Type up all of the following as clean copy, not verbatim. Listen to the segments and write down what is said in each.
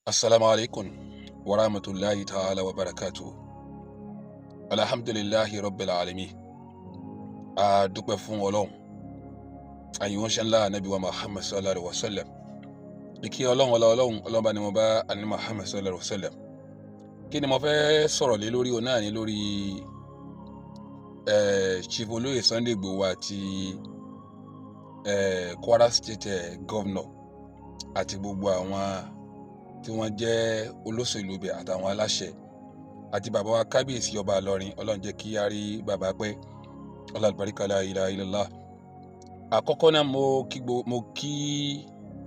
Assalamu alaikum wa rahmatulahi ta'ala wa barakatuh. Alhamdulillahi rabbil alamin. A dúpẹ́ fún Ọlọ́run. Àyìn ṣe ńlá Ànábì wa Muhammad sallallahu alaihi wa sallam. Ìkí Ọlọ́run, ọlá Ọlọ́run, Ọlọ́run bá ní mo bá àní Muhammad sallallahu alaihi wa sallam. Kí ni mo fẹ́ sọ̀rọ̀ lé lórí? Òun náà ní lórí Chief Olóyè Sunday Igboho àti Kwara State Governor àti gbogbo àwọn tí wọ́n jẹ́ olóṣèlú ibẹ̀ àtàwọn aláṣẹ àti bàbá wa kábíyèsí ọba Ìlọrin. Ọlọ́run jẹ́ kí á rí bàbá pẹ́. Ọlọ́run la ilaha illallah. Àkọ́kọ́ náà, mo kí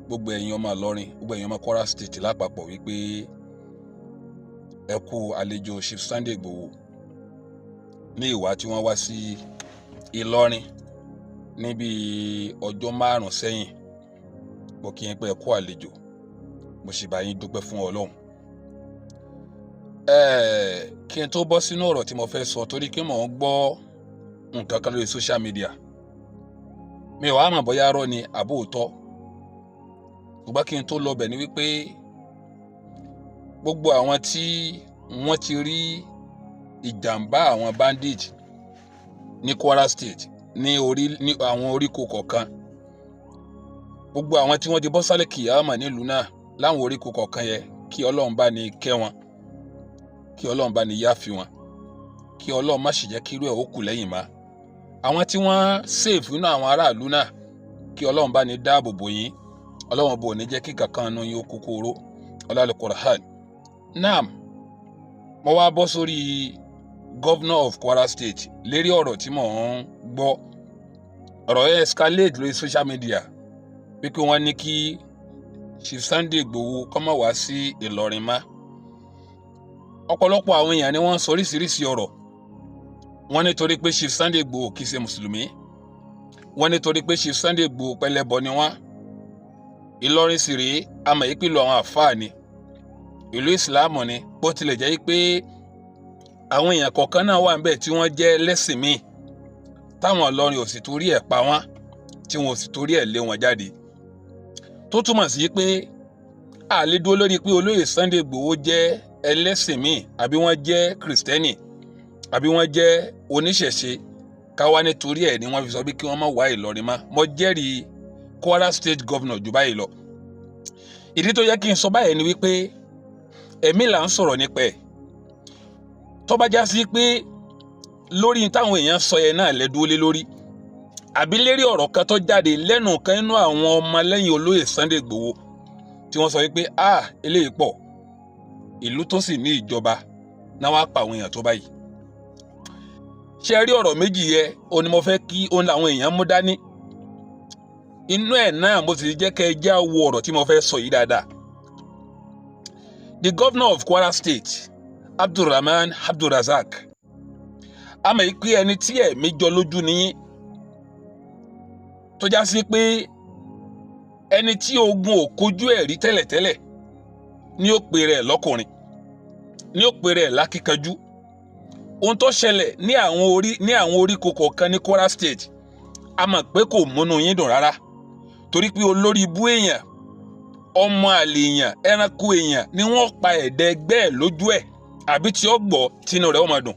gbogbo ẹ̀yin ọmọ Ìlọrin, gbogbo ẹ̀yin ọmọ Kwara State lápapọ̀ wípé ẹ kú àlejò Chief Sunday Igboho ní ìwà tí wọ́n wá sí Ìlọrin níbi ọjọ́ 5 sẹ́yìn. Mo kí yín pé ẹ kú àlejò, mo sì bá yín dúpẹ́ fún Ọlọ́run. Kí n tó bọ́ sínú ọ̀rọ̀ tí mo fẹ́ sọ, torí kí mò ń gbọ́ nǹkan kan lórí social media, mi ò wá mọ̀ bóyá irọ́ ni àbó òótọ́, ṣùgbọ́n kí n tó lọ bẹ̀ ni wípé gbogbo àwọn tí wọ́n ti rí ìjàmbá àwọn bandit ní Kwara State, ní orí ní àwọn oríko kọ̀ọ̀kan, gbogbo àwọn tí wọ́n ti bọ́ sálẹ̀ kìyàmà nílùú náà láwọn oríko kọ̀ọ̀kan yẹn, kí Ọlọ́run bá ní kẹ́ wọn, kí Ọlọ́run bá ní yáfi wọn, kí Ọlọ́run má sì jẹ́ kí irú ẹ̀ ó kù lẹ́yìn mọ́. Àwọn tí wọ́n save nínú àwọn aráàlú náà, kí Ọlọ́run bá ní dáàbò bò yín. Ọlọ́run bò ní jẹ́ kí kankan nu yín ó kúkú oró ọlọ́run Qur'an. Naam, mo wá bọ́ sórí Governor of Kwara State lérí ọ̀rọ̀ tí mò ń gbọ́. Ọ̀rọ̀ yẹn escalate lórí social media wípé wọ́n ní kí Chief Sunday Igboho kó má wá sí Ìlọrin mọ́. Ọ̀pọ̀lọpọ̀ àwọn èèyàn ni wọ́n ń sọ oríṣiríṣi ọ̀rọ̀. Wọ́n nítorí pé Chief Sunday Igboho kì í ṣe mùsùlùmí, wọ́n nítorí pé Chief Sunday Igboho pẹlẹbọ ni wọ́n. Ìlọrin sì rèé, àmọ́ yìí pẹ̀lú àwọn àfáà ni, ìlú ìsìláàmù ni. Bó tilẹ̀ jẹ́ pé àwọn èèyàn kọ̀ọ̀kan náà wà níbẹ̀ tí wọ́n jẹ́ lẹ́sìn míì, táwọn Ìlọrin ò sì torí ẹ̀ pa wọ́n, tí wọn ò sì torí ẹ̀ lé wọn jáde, tó túmọ̀ sí pé a lè dúró lórí pé olóyè Sunday Igboho jẹ́ ẹlẹ́sìn míì, àbí wọ́n jẹ́ kìrìsìtẹ́nì, àbí wọ́n jẹ́ oníṣẹ̀ṣe, káwá nítorí ẹ̀ ni wọ́n fi sọ bí kí wọ́n má wá Ìlọrin mọ́. Mo jẹ́rìí Kwara State Governor jù báyìí lọ. Ìdí tó yẹ kí n sọ báyìí ni wípé ẹ̀mí là ń sọ̀rọ̀ nípa ẹ̀. Tó bá já sí pé lórí táwọn èèyàn sọ yẹn náà lẹ dúró lé lórí, àbí lérí ọ̀rọ̀ kan tó jáde lẹ́nu kan nínú àwọn ọmọlẹ́yìn olóyè Sunday Igboho tí wọ́n sọ wípé, "Ah, eléyìí pọ̀, ìlú tó sì ní ìjọba náà wá pa àwọn èèyàn tó báyìí." Ṣe rí ọ̀rọ̀ méjì yẹ ó ní mo fẹ́ kí òun làwọn èèyàn mú dání. Inú ẹ̀ náà mo sì jẹ́ kẹ́ ẹ já wo ọ̀rọ̀ tí mo fẹ́ sọ yìí dáadáa. The Governor of Kwara State, Abdulrahman Abdulrazak, àmọ́ yìí pé ẹni tí ẹ̀mí jọ lójú nìyí, tó já sí pé ẹni tí ogun ò kojú ẹ̀ rí tẹ́lẹ̀tẹ́lẹ̀ ní ó pe rẹ̀ lọ́kùnrin, ní ó pe rẹ̀ lákíkanjú. Ohun tó ṣẹlẹ̀ ní àwọn oríko kọ̀ọ̀kan ní Kwara State, a mọ̀ pé kò múnú yín dùn rárá, torí pé olórí ibú èèyàn, ọmọ àlè èèyàn, ẹranko èèyàn ni wọ́n pa ẹ̀dẹ̀ ẹgbẹ́ ẹ̀ lójú ẹ̀, àbí tí ó gbọ́ tínú rẹ̀ ó máa dùn.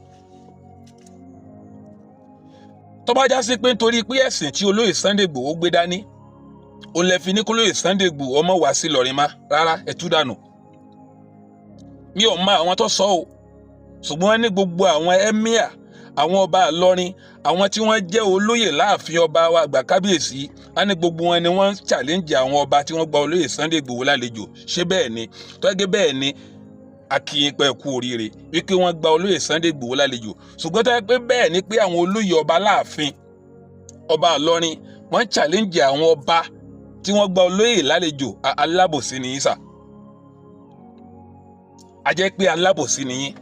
Tó bá já sí pé nítorí pé ẹ̀sìn tí olóyè Sunday Igboho gbé dání òun lè fi ní kólóyè Sunday Igboho ọmọ wá sí Ìlọrin má rárá, ẹ tú dànù. Mi ò mọ àwọn tó sọ o, ṣùgbọ́n wọ́n ní gbogbo àwọn emir, àwọn ọba Ìlọrin, àwọn tí wọ́n jẹ́ olóyè láàfin ọba wa àgbà kábíyèsí, wọ́n ní gbogbo wọn ni wọ́n ń challenge àwọn ọba tí wọ́n gba olóyè Sunday Igboho lálejò. Ṣé bẹ́ẹ̀ ni? Tọ́gẹ́ bẹ́ẹ̀ ni, akíyín pé kú oríire wípé wọ́n gba olóyè Sunday Igboho lálejò. Ṣùgbọ́n tó yẹ pé bẹ́ẹ̀ ni pé àwọn olóyè ọba láàfin ọba Ìlọrin wọ́n ń challenge àwọn ọba tí wọ́n gba olóyè lálejò, alábòsí ni yín sà. A jẹ́ pé alábòsí ni yín.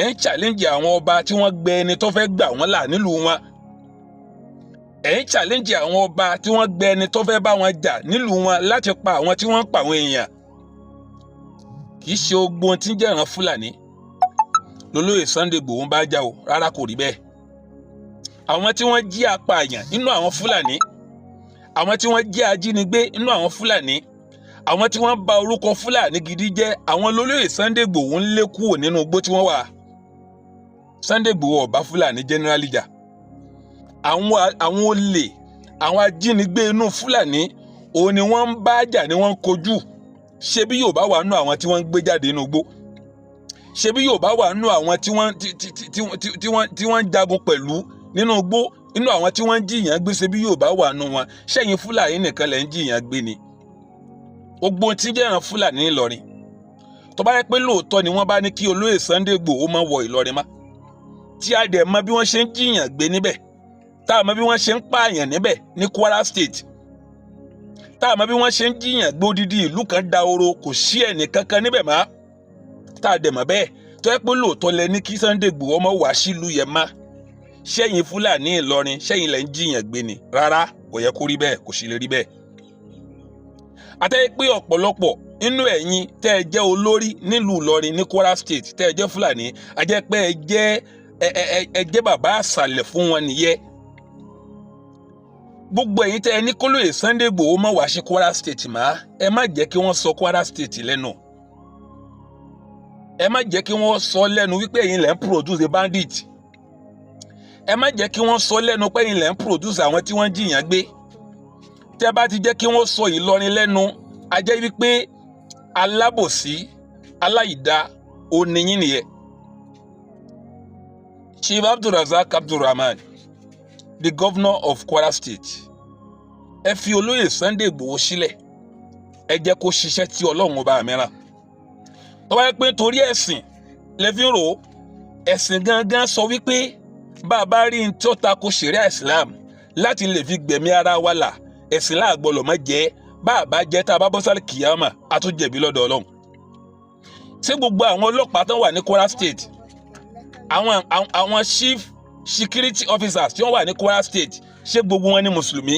Ẹ̀ ń challenge àwọn ọba tí wọ́n gbẹ ẹni tó fẹ́ gbà wọ́n là nílùú wọn. Ẹ̀ ń challenge àwọn ọba tí wọ́n gbẹ ẹni tó fẹ́ bá wọn jà nílùú wọn láti pa àwọn tí wọ́n ń pa àwọn èèyàn. Kì í ṣe ogun tí ń jẹ́ràn Fúlàní lolóyè Sunday Igboho ń bá jà o. Rárá, kò rí bẹ́ẹ̀. Àwọn tí wọ́n jí apààyàn nínú àwọn Fúlàní, àwọn tí wọ́n jí ajínigbé nínú àwọn Fúlàní, Àwọn tí wọ́n bà orúkọ Fúlàní gidi jẹ́, àwọn lolóyè Sunday Igboho ń lé kúrò nínú igbó tí wọ́n wà. Sunday Igboho ò bá Fúlàní generally jà. Àwọn olè, àwọn ajínigbé inú Fúlàní òun ni wọ́n ń bá jà, ni wọ́n ń kojú. Ṣebí Yorùbá wà nínú àwọn tí wọ́n ń gbé jáde nínú igbó? Ṣebí Yorùbá wà nínú àwọn tí wọ́n ń jagun pẹ̀lú nínú igbó, nínú àwọn tí wọ́n ń jí èèyàn gbé? Ṣebí Yorùbá wà nínú wọn? Ṣẹ́yìn Fúlàní nìkan lẹ̀ ń jí èèyàn gbé ni? Gbogbo tí jẹ́ ìran Fúlàní n'Ìlọrin, tó bá yẹ pé lóòótọ́ ni wọ́n bá ní kí olóyè Sunday Igboho má wọ Ìlọrin mọ́, tí a dẹ̀ mọ bí wọ́n ṣe ń jí èèyàn gbé níbẹ̀, tá a mọ bí wọ́n ṣe ń pààyàn níbẹ̀ ní Kwara State, tá a mọ bí wọ́n ṣe ń jí èèyàn gbé, odidi ìlú kan dahoro, kò sí ẹnì kankan níbẹ̀ mọ́, tá a dẹ̀ mọ̀ bẹ́ẹ̀, tó yẹ pé lóòótọ́ lẹ ní kí Sunday Igboho má wá sílùú yẹn mọ́, ṣẹ́yìn Fúlàní Ìlọrin, ṣẹ́yìn lẹ́ ń jí èèyàn gbé ni? Rárá, kò yẹ kó rí bẹ́ẹ̀, kò sì lè rí bẹ́ẹ̀. Àtẹ́yẹ pé ọ̀pọ̀lọpọ̀ nínú ẹ̀yin tẹ́ ẹ jẹ́ olórí nílùú Ìlọrin ní Kwara State, tẹ́ ẹ jẹ́ Fúlàní, a jẹ́ pé ẹ jẹ́ bàbá àṣàlẹ̀ fún wọn nìyẹn. Gbogbo ẹ̀yin tẹ́ ẹ ní kólóyè Sunday Igboho má wá sí Kwara State mọ́, ẹ má jẹ́ kí wọ́n sọ Kwara State lẹ́nu. Ẹ má jẹ́ kí wọ́n sọ lẹ́nu wípé ẹ̀yin lẹ́ ń produce bandit. Ẹ má jẹ́ kí wọ́n sọ lẹ́nu pé ẹ̀yin lẹ́ ń produce àwọn tí wọ́n jí èèyàn gbé. Tẹ́ bá ti jẹ́ kí wọ́n sọ Ìlọrin lẹ́nu, a jẹ́ wípé alábòsí, aláìda oníyín nìyẹn. Chief Abdulrasaq Abdulrahman, the governor of Kwara State, ẹ fi olóyè Sunday Igboho sílẹ̀, ẹ jẹ́ kó ṣiṣẹ́ tí Ọlọ́run ọba mi rán. Tó bá yẹ pé torí ẹ̀sìn lẹ fi ń rò ó, ẹ̀sìn gangan sọ wípé bá a bá rí n tí ó tako ṣẹ̀ríà Islam láti lè fi gbẹ̀mí ara wa là, ẹ̀sìn láàgbọ́lọ̀ má jẹ́. Bá a bá jẹ́, tá a bá bọ́ sálẹ̀ kìyàmà, a tún jẹ̀bi lọ́dọ̀ Ọlọ́run. Ṣé gbogbo àwọn ọlọ́pàá tó wà ní Kwara State, àwọn chief security officers tí wọ́n wà ní Kwara State, ṣé gbogbo wọn ní mùsùlùmí?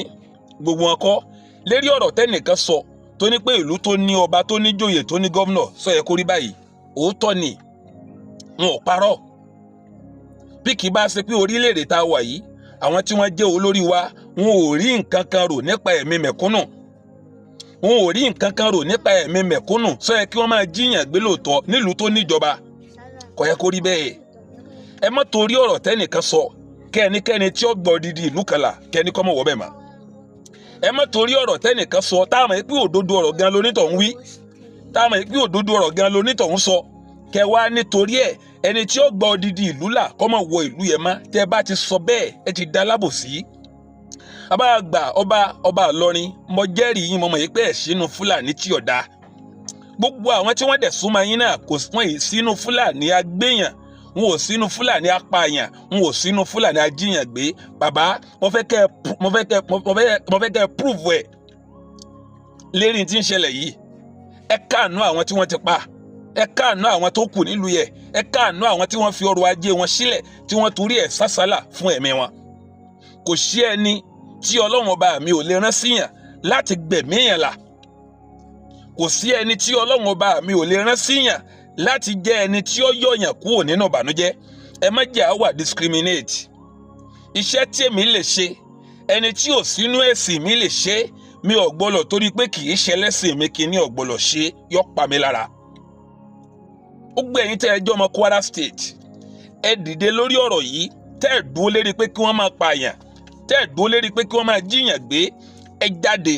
Gbogbo wọn kọ́. Lérí ọ̀rọ̀ tẹ́nìkan sọ tó ní pé ìlú tó ní ọba, tó ní joyè, tó ní gómìnà, sọ yẹ kó rí báyìí, òótọ́ ni, wọn ò parọ́. Bí kì í bá ṣe pé orílẹ̀-èdè tá a wà yìí, àwọn tí wọ́n jẹ́ olórí wa, wọn ò rí nǹkan kan rò nípa ẹ̀mí mẹ̀kúnnù, wọn ò rí nǹkan kan rò nípa ẹ̀mí mẹ̀kúnnù. Sọ yẹ kí wọ́n máa jí èèyàn gbé lóòótọ́ nílùú tó níjọba? Kò yẹ kó rí bẹ́ẹ̀. Ẹ má torí ọ̀rọ̀ tẹ́nìkan sọ kẹ́nikẹ́ni tí ó gbọ́ odidi ìlú kan là kẹ́ni kọ́ mọ̀ wọ́ bẹ́ẹ̀ mọ́. Ẹ má torí ọ̀rọ̀ tẹ́nìkan sọ, táwọn ẹ̀ pé òdodo ọ̀rọ̀ gan lonítọ̀hún wí, táwọn ẹ̀ pé òdodo ọ̀rọ̀ gan lonítọ̀hún sọ, kẹ wá nítorí ẹ̀, ẹni tí ó gba odidi ìlú là kọ́ mọ̀ wọ ìlú yẹn mọ́. Tẹ́ bá ti sọ bẹ́ẹ̀, ẹ ti da alábòsí. Abáàgbà ọba Ìlọrin, mo jẹ́rìí yín, mo mọ̀ yìí pé ẹ̀ sínú Fúlàní tí ọ̀dà. Gbogbo àwọn tí wọ́n dẹ̀ súnmọ́ yín náà, kò wọ́n yìí sínú Fúlàní agbéyàn, wọn ò sínú Fúlàní apààyàn, wọn ò sínú Fúlàní ajíyàn gbé. Bàbá, mo fẹ́ kẹ́ prove ẹ̀ lérí tí ń ṣẹlẹ̀ yìí. Ẹ káànú àwọn tí wọ́n ti pa, ẹ káànú àwọn tó kù nílùú yẹ, ẹ káànú àwọn tí wọ́n fi ọrọ̀ ajé wọn sílẹ̀, tí wọ́n torí ẹ̀ sásálà fún ẹ̀mí wọn. Kò sí ẹni tí Ọlọ́run ọba mi ò lè rán síyàn láti gbẹ̀mí yàn là. Kò sí ẹni tí Ọlọ́run ọba mi ò lè rán síyàn láti jẹ́ ẹni tí ó yọ̀yàn kúrò nínú ìbànújẹ́. Ẹ má jẹ́ àwa discriminate. Iṣẹ́ tí èmi lè ṣe, ẹni tí ò sínú ẹ̀sìn mi lè ṣe. Mi ò gbọ́dọ̀ torí pé kì í ṣe ẹlẹ́sìn mi kì í ní ò gbọ́dọ̀ ṣe, yọ pa mi lára. Ó gbé ẹ̀yin tẹ́ ẹ jọ́ ọmọ Kwara State, ẹ dìde lórí ọ̀rọ̀ yìí. Tẹ́ ẹ dúró lérí pé kí wọ́n máa pààyàn, tẹ́ ẹ dúró lérí pé kí wọ́n máa jí èèyàn gbé, ẹ jáde.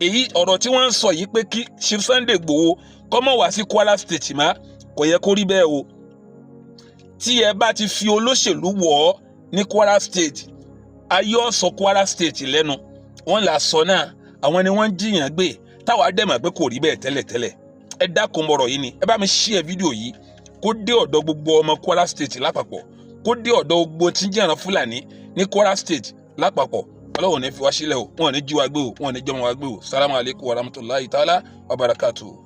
Èyí ọ̀rọ̀ tí wọ́n ń sọ yìí pé kí Chief Sunday Igboho kó má wá sí Kwara State má, kò yẹ kó rí bẹ́ẹ̀ o. Tí ẹ bá ti fi olóṣèlú wọ̀ ọ́ ní Kwara State, ayé ọ̀sọ̀ Kwara State lẹ́nu wọ́n là sọ náà, àwọn ni wọ́n ń jí èèyàn gbé, táwa dẹ̀ mọ̀ pé kò rí bẹ́ẹ̀ tẹ́lẹ̀tẹ́lẹ̀. Ẹ dákun, bọ̀rọ̀ yìí ni, ẹ bá mi share fídíò yìí kó dé ọ̀dọ̀ gbogbo ọmọ Kwara State lápapọ̀, kó dé ọ̀dọ̀ gbogbo tí ń jẹ́ràn Fúlàní ní Kwara State lápapọ̀. Ọlọ́run ní fi wá sílẹ̀ o, wọn ò ní jí wa gbé o, wọn ò ní jọmọ wa gbé o. Salamu alaykum wa rahmatulahi ta'ala wa barakatuhu.